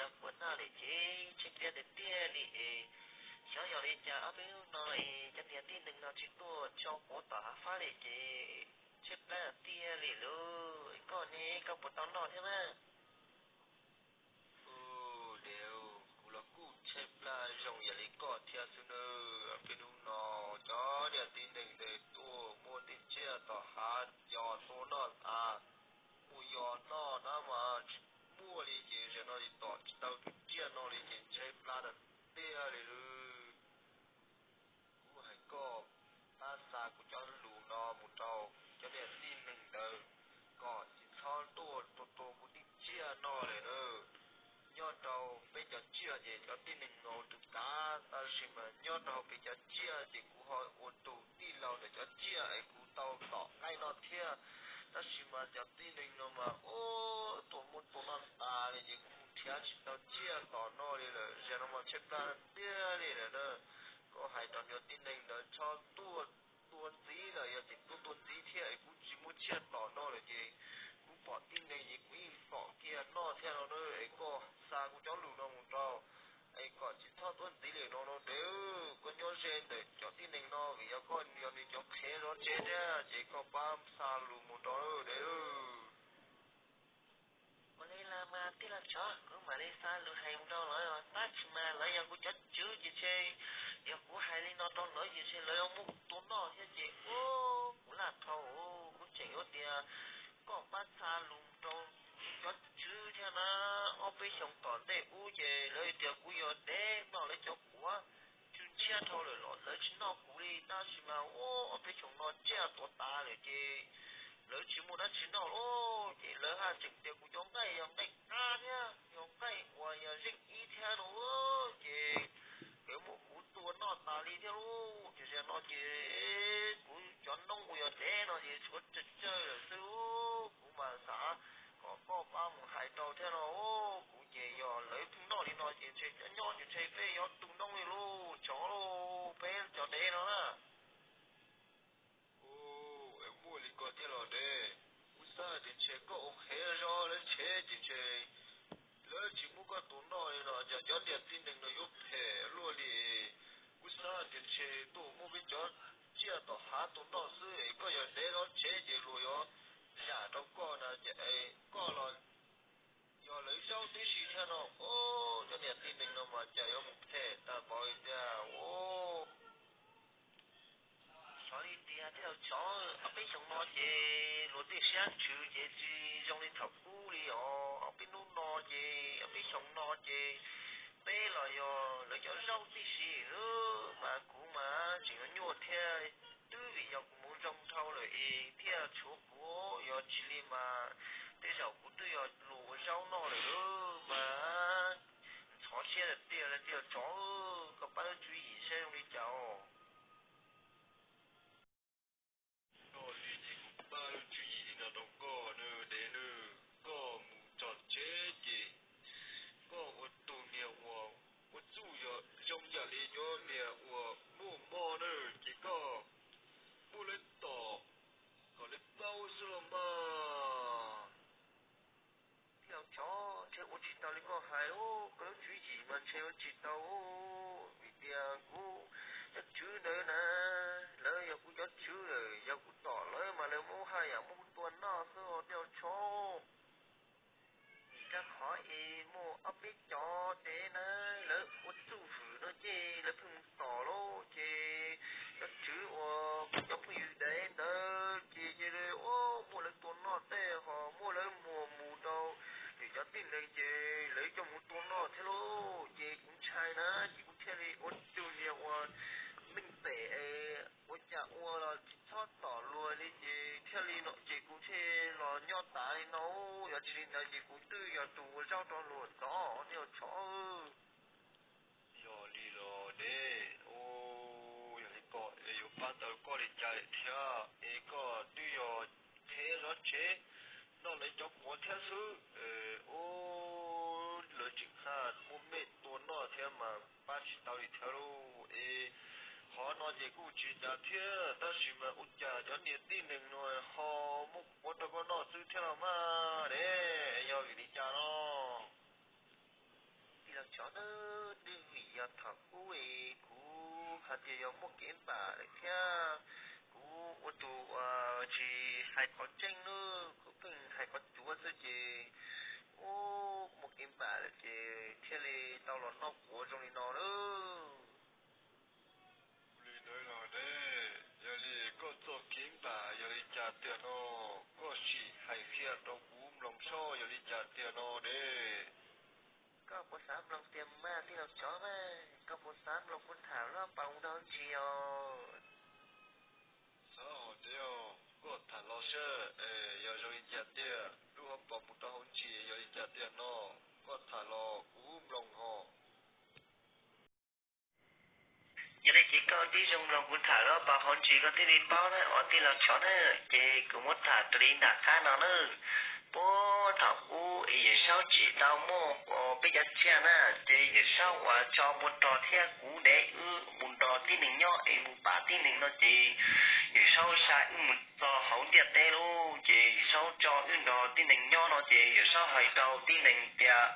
Yog puas noj li ces tshaib plab tiag tiag li es, xyov yog li cas ob peb hnub no es cov niag tib neeg no tsis tuaj tso quav tom hav fab li ces tshaib plab tiag li lauj. Koj ne, koj puas tau noj thiab na? Ub, kuv los kuj tshaib plab zoo yam li koj thiab xwb nawb. Ob peb hnub no cov niag tib neeg ntawd tuaj muab tej tsiaj tom hav yos tua noj tas, mus yos noj na mas tsis muaj li ces zaum no tsis tom tsis tau tus tsiaj no li ces tshaib plab tiag li lauj. Kuv hais koj, pab xa kuv cov lus no mus rau cov niag tib neeg ntawd kom tsis txhob tuaj tua tua kuv tej tsiaj no lawm na. Nyob rau peb cov tsiaj ces cov tib neeg no tus kav, tab sis mas nyob rau peb cov tsiaj ces kuv ho ua tus tij laug ntawm cov tsiaj es kuv tau tom nqaij noj thiab. Tab sis mas cov tib neeg no mas ub, tuaj muab tua noj tas li ces kuv mus nrhiav tsis tau tsiaj tom noj li lawm. Zaum no mas tshaib plab tiag li lawm na. Koj hais rau cov tib neeg ntawd txhob tuaj tua ntxiv lawm, yog tseem tuaj tua ntxiv thiab es kuv tsis muaj tsiaj tom noj lawm ces kuv pom tib neeg ces kuv yeej tom kiag noj thiab no na. Es koj xa kuv cov lus no mus rau es kom tsis txhob tuaj ntxiv li no no de. Koj nyob ze ntawm cov tib neeg no vim yog koj yog nws cov qhev zov tsev thiab ces koj pab xa lus mus rau de. Ua li los mas tij laug Tsov, kuv mam li xa lus hais mus rau lawv, tab sis mas lawv yog kuv cov tswv ces ntshe yog kuv hais li no rau lawv ces ntshe lawv yuav muab kuv tua noj thiab ces ub, kuv laj dhau, kuv tseem yuav tias koj pab xa lus rau cov tswv thiab na. Ob peb xyoos tom ntej ub ces lawv tias kuv yog dev noj lawv cov quav tsw ntshiab dhau lawm los lawv tsis noj kuv li, tab sis mas ub, ob peb xyoos no tsiaj tuag tas lawm ces lawv tsis muaj dab tsi noj lawm ces lawv haj tseem tias kuv cov nqaij yog nqaij qab thiab yog nqaij uas yog zeej ib thiab no ces lawv muab kuv tua noj tas li thiab lauj. Ces zaum no ces kuv cov noob uas yog dev no ces tshuav tsawg tsawg lawm xwb. Kuv mas xav kom koj pab mus hais rau thiab no. Kuv ces yog lawv pheej noj li no ces ntshe cov nyob ces ntshe peb yog tus noob li lauj, tsov lauj, peb cov dev no na. Ub, es muaj li ko thiab los de. Kuv xav tias ntshe koj ua qhev zov lawv tsev ces ntshe lawv tsis muab koj tua noj li no, yog cov niag tib neeg no yuav phem luaj li. Kuv xav tias ntshe tuaj muab peb cov tsiaj tom hav tua noj xwb es koj yog dev zov tsev ces luag yuav zam rau koj na. Ces koj los yog lawv zaub tib si thiab no. Ub, cov niag tib neeg no mas cas yuav mus phem tag npaum li tiag ub. Xyov li tiag thiab lauj Tsov, ob peb xyoos no ces luag tej siab ntsws ces tsis zoo li thaum ub li os. Ob peb hnub no ces ob peb xyoos no ces peb los yog lawv cov zaub tib si xwb mas kuv mas tseem yuav nyuaj thiab. Twb vim yog kuv mus zoo dhau lawm es thiaj tshuav kuv, yog tsis li mas tej zaum kuv twb yog luag ua zaub noj lawm mas. Ntxhov siab tiag tiag lauj Tsov, koj pab lub tswv yim saib zoo li cas os. Yog li ces kuv pab lub tswv yim li no rau koj nawb dev nawb. Koj mus txog tsev ces koj ua tus niag uas ua txuj yog zoo yam li cov niag uas muaj mob na, ces koj muab lawv tom kom lawv paub xwb los mas. Tij laug Tsov, ntshe ua tsis tau li koj hais, koj lub tswv yim mas ntshe ua tsis tau, vim tias kuv cov tswv ntawd na, lawv yog kuv cov tswv lawm, yog kuv tom lawv mas lawv muab haj yam muab kuv tua noj xwb os tij laug Tsov. Vim rau qhov es muaj ob peb cov dev na, lawv ua txuj vwm no ces lawv pheej mus tom lauj, ces cov tswv uas kuv cov phooj ywg dev ntawd ces cia li muab lawv tua noj tej ho muab lawv muag mus rau lwm cov tib neeg ces lawv coj mus tua noj thiab lauj. Ces kuv ntshai na ces kuv thiaj li ua tus niag uas meej pem es ua cas ua los tsis txhob tom luag li ces thiaj li no ces kuv thiaj los nyob tas li no. Yog tsis li ntawd ces kuv twb yog tus ua zaub rau luag ntxov tij laug Tsov. Yog li los dev, yog li ko es yuav pab tau koj li cas lawm thiab es koj twb yog qhev zov tsev noj lawv cov quav thiab xwb. Ub, lawv tseem haj muab mej tua noj thiab mas pab tsis tau li thiab lauj. Es qhov no ces kuj tsis ntshai thiab, tab sis mas ua cas cov niag tib neeg no ho muab quav rau koj noj xwb thiab los mas dev, yog vim li cas no? Xyov nawb, twb vim yog thaum ub es kuv hais tias yog muaj kev npam lawm thiab kuv ua tus uas tsis hais qhov tseeb nawb, kuv pheej hais qhov cuav xwb ces ub muaj kev npam lawm ces thiaj li tau los noj quav zoo li no nawb. Ua li ntawd los ne, yog li koj txoj kev npam yog li cas tiag no, koj sim hais qhia rau kuv mloog saib yog li cas tiag no ne. Koj puas xav mloog tiag mas tij laug Xyov mas, koj puas xav mloog kuv tham los pas mus rau ntsis os? Xav hais tias koj tham los saib es yog zoo li cas tiag, lub hauv paus mus rau hauv ntsis yog li cas tiag no, koj tham los kuv mloog ho. Yog li ces koj tib zoo mloog kuv tham los pas hauv ntsis koj thiaj li paub na os tij laug Xyov na. Ces kuv muab tham raws li nram qab no na. Puag thaum ub es Yawm Saub tseem tau muaj peb cov tsiaj na, ces Yawm Saub uas tso npua rog thiab kuv dev wb mus nrog tib neeg nyob es mus pab tib neeg no ces Yawm Saub xa wb mus txog hauv ntiaj teb lauj, ces Yawm Saub tso wb nrog tib neeg nyob no ces Yawm Saub hais rau tib neeg tias,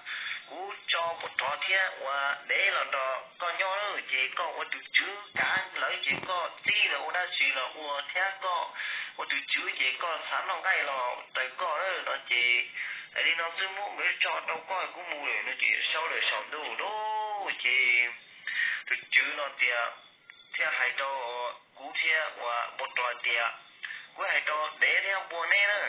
kuv tso npua rog thiab ua dev los nrog koj nyob lawm ces koj ua tus tswv kav lawv ces koj txib lawv ua dab tsi los ua thiab koj ua tus tswv ces koj xav noj nqaij los raws koj lawm no ces hais li no xwb muab nkawd tso rau koj kuv mus lawm no ces Yawm Saub lawm saum ntuj lauj ces tus tswv no tias, thiaj hais rau kuv thiab uas npua rog tias, kuv hais rau dev thiab npua neb na,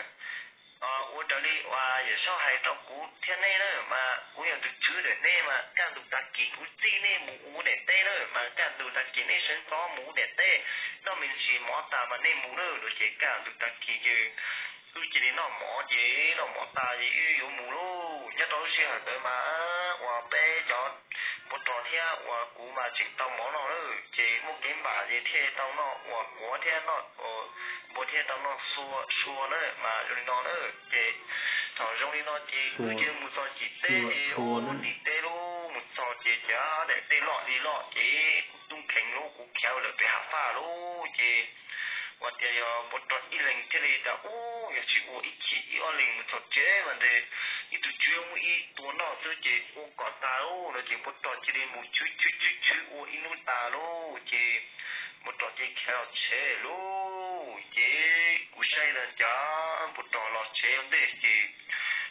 ua raws li uas Yawm Saub hais rau kuv thiab neb na, mas kuv yog tus tswv ntawm neb mas kaj ntug tag kis kuv txib neb mus ua daim teb na, mas kaj ntug tag kis neb sawv ntxov mus ua daim teb, noj me ntsis mov tas mas nej mus na no ces kaj ntug tag kis ces wb cia li noj mov ces noj mov tas ces wb yuav mus lauj. Nyob rau lub sij hawm ntawd mas uas peb cov npua rog thiab uas kuv mas tseem tau mov noj lawm ces muaj kev npam ces thiaj tau noj uas quav thiab noj npua thiaj tau noj sua na mas zoo li no na. Ces thaum zoo li no ces wb cia li mus txog tim teb ces ua tim teb lauj, mus txog ces cav daim teb loj li loj ces kuv tub kheev lauj, kuv khiav lawm pem hav faj lauj ces uas tias yog npua rog ib leeg thiaj li tias ub yog tsis ua ib chim ib ob leeg mus txog tsev mas ntshe ib tug tswv muaj ib tua noj xwb ces ua kom tas lauj no ces npua rog cia li mus chwv chwv chwv chwv ua ib hnub tas lauj ces npua rog cia li khiav los tsev lauj. Ces kuv saib na cas npua rog los tsev ua ntej ces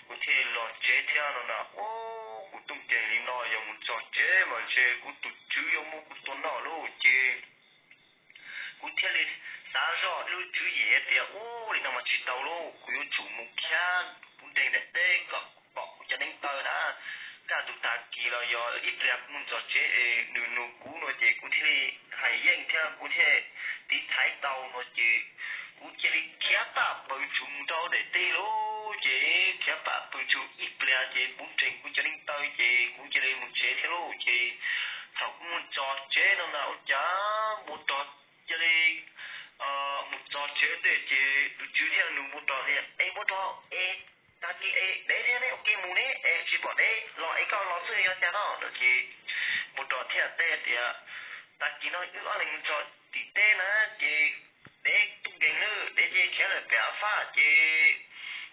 kuv thiaj los tsev thiab no na. Ub, kuv tub kheev li no yog mus txog tsev mas ntshe kuv tus tswv yuav muab kuv tua noj lauj ces kuv thiaj li xav zoj ib lub tswv yim tias ub li no mas tsis tau lauj, kuv yuav tsum mus khiav kuv nres daim teb kom pom kuv cov neev taw na. Kaj ntug tag kis los yog ib pliag kuv mus txog tsev es nws nug kuv no ces kuv thiaj li hais yeej thiab kuv thiaj tiv thaiv tau no ces kuv cia li khiav pam pawg tsuv mus rau daim teb lauj. Ces khiav pam pawg tsuv ib pliag ces kuv nres kuv cov neev taw ces kuv cia li mus tsev thiab lauj. Ces thaum kuv mus txog tsev no na ua cas npua rog cia li mus txog tsev ua ntej ces tus tswv thiaj nug npua rog tias, es npua rog es, tag kis es dev thiab neb ua ke mus ne es tsis pom dev los es koj los xwb yog cas no no ces npua rog thiaj teb tias, tag kis no wb ob leeg mus txog tim teb na ces dev tub nkeeg na, dev cia li khiav lawm pem hav faj ces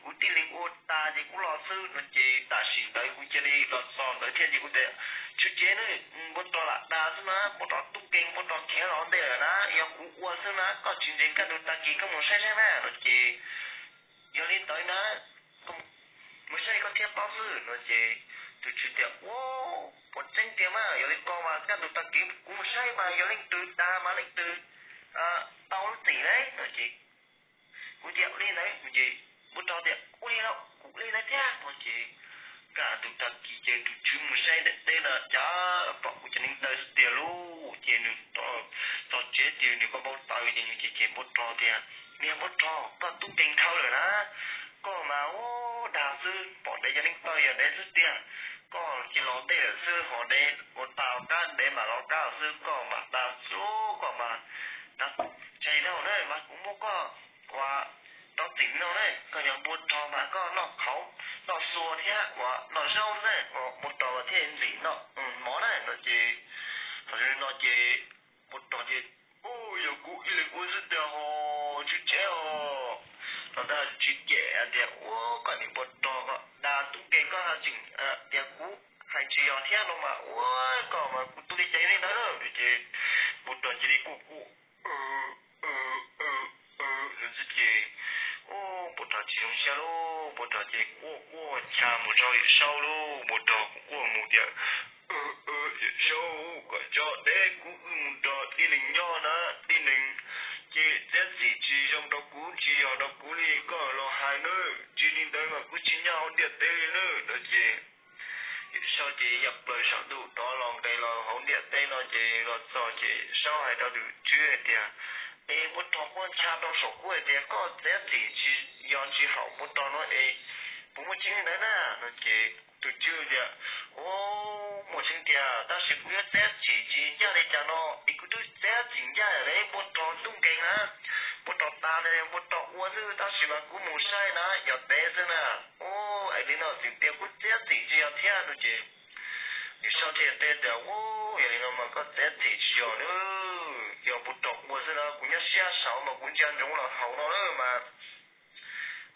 kuv tib leeg ua tas ces kuv los xwb no ces tam sim ntawd kuv cia li los txog ntawd thiab ces kuv tias, tswv tsev na, npua rog lam tas xwb na, npua rog tub nkeeg npua rog khiav los ntej lawm na, yog kuv ua xwb na, koj tsis ntseeg kaj ntug tag kis koj mus saib saib na no ces, yog li ntawd na, mus saib koj thiaj paub xwb no ces tus tswv tias, ua, puas tseeb tiag mas yog li ko mas kaj ntug tag kis kuv mus saib mas yog leej twg tas mas leej twg tau lub txim lauj no ces kuv tias ua li ntawd ces npua rog tias ua li los kuv ua li ntawd thiab no ces kaj ntug tag kis ces tus tswv mus saib daim teb no cas pom kuv cov neev taw xwb tiag lauj. Ces nws txog tsev ces nws pab npau taws ces nws ces ces npua rog tias, niag npua rog koj tub nkeeg dhau lawm na, koj mas ua dag xwb pom dev cov neev taw yog dev xwb tiag, koj cia los ntej lawm xwb ho dev ua tas los qab dev mam los qab xwb koj mas tas xwb koj mas, ntshai dhau na mas kuv muab koj ua rov txim no na, koj yog npua rog mas koj noj qhauv noj xua thiab ua noj zaub na, npua rog thiaj ntxim noj mov na no ces, thaum zoo li no ces npua rog ces, u, yog kuv ib leeg ua xwb tiag ho, tswv tsev os, no ntag tswv cem tias ua koj niag npua rog koj dag tub nkeeg koj tseem tias kuv hais tsis yog thiab no mas ua koj mas kuv tus li cas li ntawd na. Ces npua rog cia li quaj quaj xwb ces npua rog tsis zoo siab lauj, npua rog cia li quaj quaj ncha mus rau yawm saub lauj, npua rog quaj quaj mus tias, yawm saub, koj tso deb kuv wb mus nrog tib neeg nyob na, tib neeg ces txiav txim tsis zoo rau kuv tsis yog rau kuv li koj los hais na, tsis li ntawd mas kuv tsis nyob hauv ntiaj teb li na no ces yawm saub ces ya plaws saum ntuj rov los nqes los hauv ntiaj teb no ces los txog ces saub hais rau tus tswv hais tias, es npua rog quaj ncha rau saum kuv hais tias koj txiav txim tsis yog tsis haum npua rog no es puas muaj tseeb li ntawd na no ces tus tswv tias, ua, muaj tseeb tiag tab sis kuv yuav txiav txim tsis ncaj li cas no es kuv twb txiav txim ncaj li npua rog tub nkeeg na, npua rog tas li npua rog ua xwb tab sis mas kuv mus saib na yog dev xwb na. Ua, es li no xwm tias kuv txiav txim tsis yog thiab no ces yawm saub thiaj teb tias, ua, yog li no mas koj txiav txim tsis yog na, yog npua rog ua xwb na, kuv nyob siab saud mas kuv ntsia ntsoov los haum no na mas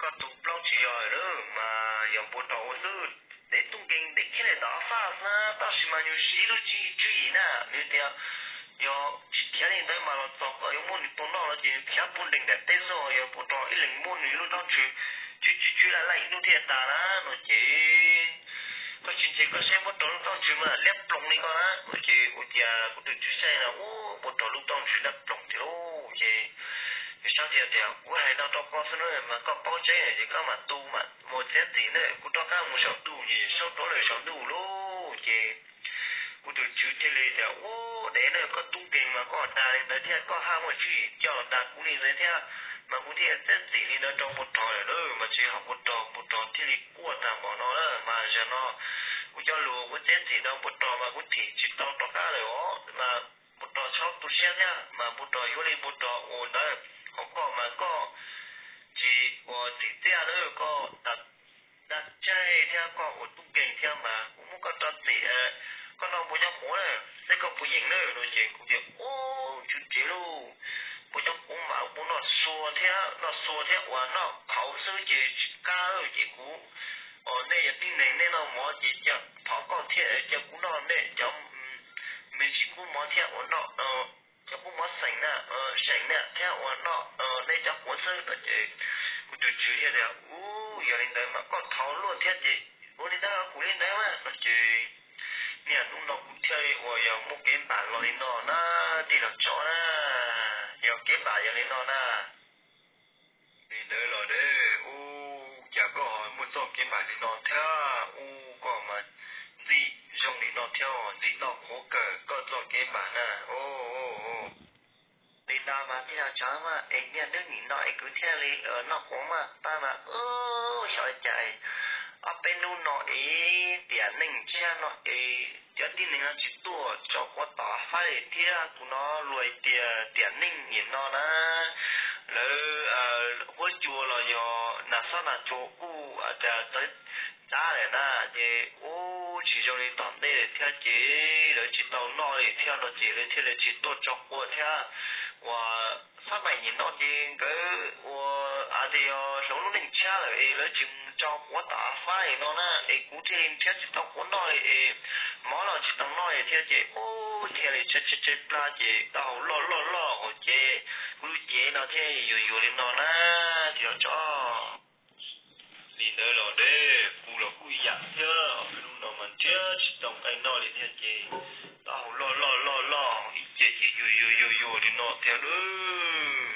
koj tus plaub tsis yog lawm mas yog npua rog ua xwb. Dev tub nkeeg dev khiav li tom faj xwb tab sis mas nws siv lub tswv yim na, nws tias yog tsis khiav li ntawd mas los txog koj yuav muab nws tua noj no ces khiav puag nrees nram teb xwb, yog npua rog ib leeg muab nws lub taub ntswg tswb tswb tswb laj laj ib hnub thiaj tas na no ces koj tsis ntsia koj saib npua rog lub taub ntswg mas liab ploog li ko na no ces ua cas kuv tus tswv saib no ua npua rog lub taub ntswg liab ploog tiag lauj ces yawm saub thiaj tias kuv hais no rau koj xwb na mas koj paub tseeb ces koj mam tu mam mus txiav txim na, kuv rov qab mus saum ntuj ces yawm saub rov lawm saum ntuj lauj ces kuv tus tswv thiaj li tias, ua, dev na koj tub nkeeg mas koj dag li ntawd thiab koj haj muaj tswv yim coj los dag kuv li ntawd thiab mas kuv thiaj txiav txim li ntawd rau npua rog lawm na mas tsis haum npua rog, npua rog thiaj li quaj tag npaum no na mas zaum no kuv cov lus kuv txiav txim rau npua rog mas kuv thim tsis tau rov qab lawm os mas npua rog txhob tu siab thiab mas npua rog yuav li npua rog ua ntawd, hos koj mas koj tsis ua txim txiaj na, koj dag tsaig thiab koj ua tub nkeeg thiab mas kuv muab koj rau txim, koj noj npua nyob quav na, saib koj puas yeem na no ces kuv tias, ua, tswv tsev lauj, npua nyob quav mas kuv noj xua thiab noj xua thiab ua noj qhauv xwb ces tsis qab ces kuv, nej yog tib neeg nej noj mov ces cia thov koj thiab cia kuv noj nej cov me ntsis kub mov thiab ua noj cov kub mov xeem na, seem na thiab ua noj nej cov quav xwb no ces kuv tus tswv thiaj tias, u, yog li ntawd mas koj thov luaj thiab ces ua li ntawd kuv li ntawd mas no ces niaj hnub no kuv thiaj li uas yog muaj kev npam los li no na, tij laug Tsov na, yog kev npam yog li no na. Li ntawd los de, u, cas koj ho muaj txoj kev npam li no thiab, u, koj mas ntxim zoo li no thiab, ntxim noj qhuav kawg koj txoj kev npam na. Li ntawd mas tij laug Tsov mas es niaj hnub nim no es kuv thiaj li noj quav mas pab mas, u, xyov cas ob peb hnub no es tiam neej tshiab no es cov tib neeg no tsis tuaj tso quav tom fab li thiab, kuv no luag hais tias tiam neej nim no na lawv huab cua los yog nas xob nas cua kuj txawv txav lawm na, ces u, tsis zoo li tom ntej thiab ces lawv tsis tau noj li thiab no ces lawv thiaj li tsis tuaj tso quav thiab. Uas xab maim nim no ces nkawd ua, a, tias yog hloov lub neej tshiab lawm es lawv tsis mus tso quav tom fab li no na es kuv thiaj li nrhiav tsis tau quav noj li es mov los tsis tau noj li thiab ces u, thiaj li tshaib tshaib plab ces taub hau loj loj loj hauv ces kuv lub cev no thiaj yuag yuag li no na, tij laug Tsov. Li ntawd los de, kuv los kuj ib yam thiab, ob peb hnub no mas nrhiav tsis tau nqaij noj li thiab ces taub hau loj loj loj loj ib ce ces yuag yuag yuag yuag li no thiab lauj.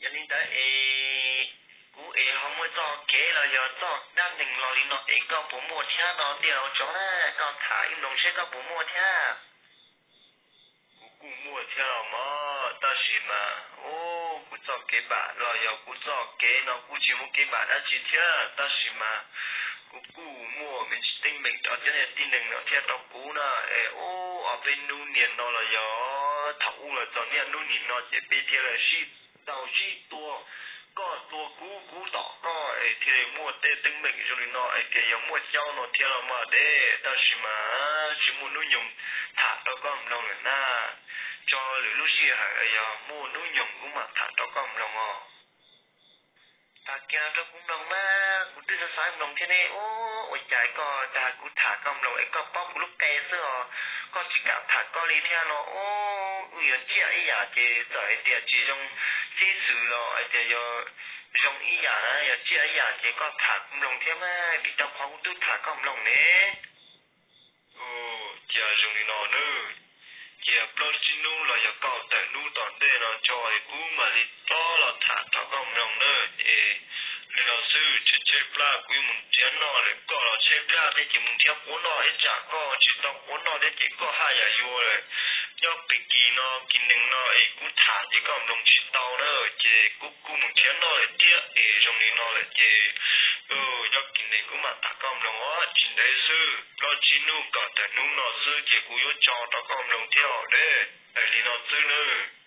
Yog li ntawd es kuv es ho muaj txoj kev los yog txoj dab neeg los li no es koj puas muaj thiab no tij laug Tsov na, koj tham ib nploos seb koj puas muaj thiab. Kuv kuj muaj thiab los mas, tab sis mas, u, kuv txoj kev npam los yog kuv txoj kev no kuj tsis muaj kev npam dab tsi thiab, tab sis mas kuv kuj muaj me ntsis teeb meem rau cov niag tib neeg no thiab rau kuv na. Es u, ob peb hnub niaj no los yog thaum ub los txog niaj hnub nim no ces peb thiaj li sib ntaus sib tua, koj tua kuv kuv tom koj es thiaj li muaj tej teeb meem zoo li no es tias yog muaj caub no thiab los mas de, tab sis mas tsis muaj hnub nyoog tham rau koj mloog lawm na. Tso lwm lub sij hawm yog muaj hnub nyoog kuv mam tham rau koj mloog os. Tham kiag los rau kuv mloog mas kuv twb xav xav mloog thiab ne. U, ua cas koj dag kuv tham tham koj mloog es koj paub kuv lub qe xwb os, koj tsis kam tham koj li thiab no. Wb yuav tsiaj ib yam ces txawm hais tias tsis zoo xib xwm los hais tias yog zoo ib yam na, yog tsiaj ib yam ces koj tham kuv mloog thiab mas, vim rau qhov kuv twb tham koj mloog ne. Cia zoo li no nawb, cia plaub tsib hnub los yog kaum tawm hnub tom ntej no tso es kuv mam li rov los tham rau koj mloog nawb. Es li no xwb, tseg tseg plab, kuv yuav mus nrhiav noj lawm, koj los tseg plab thiab ces mus nrhiav quav noj thiab, tsam koj tsis tau quav noj thiab ces koj haj yam yuav lawm. Nyob pem kis no kis nees no es kuv tham ces koj mloog tsis tau na, ces kuv kuj mus nrhiav noj lawm thiab. Es zoo li no lawm ces nyob kis nees kuv mam tham koj mloog os, tsis ntev xwb, plaub tsib hnub kaum tawm hnub no xwb ces kuv yuav tso rau koj mloog thiab os. Li no xwb nawb.